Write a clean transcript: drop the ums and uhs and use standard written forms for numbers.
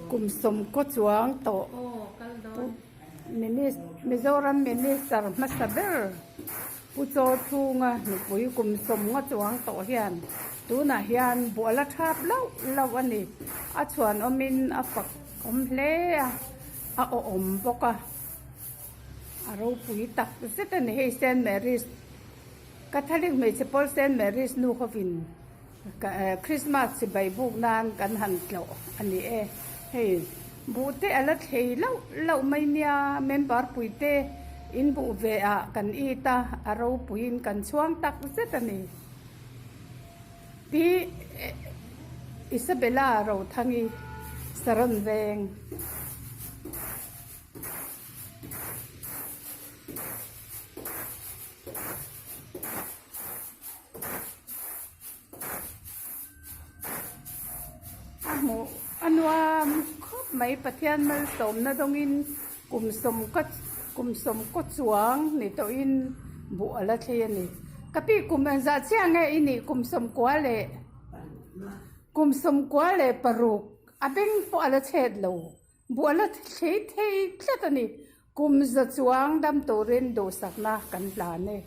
Kum sawmkaw chuang tawh Mizoram Minister hmasa ber Pu Chaw Chhunga nupui kum sawmnga chuang tawh hian tunah hian bual a thap lauh lauh a ni. A chhuanawmin a fak awm hle a, a awhawm bawk a, a ropui tak zet a ni. Hei Saint Mary's Catholic hmeichhe pawl Saint Mary's nu hovin Christmas chibai buk nan kan han tlawh a ni e. Hei buh te a la thlei lauh lauh mai nia, member pui te in buh ve ah kan it a, a ropuiin kan chhuang tak zet a ni. Pi Isabella Rothangi Saron Veng. A hmuh a nuam khawp mai Pathian malsawmna dawngin kum sawm ka kum sawm kaw chuang ni tawhin buh a la thlei a ni. Ka pi kum engzah chiah nge i nih kum sawmkua leh kum sawmkua leh paruk a beng pawh a la chhet lo buh a la thlei thei tlat a ni. Kum za chuang dam turin duhsakna kan hlan e.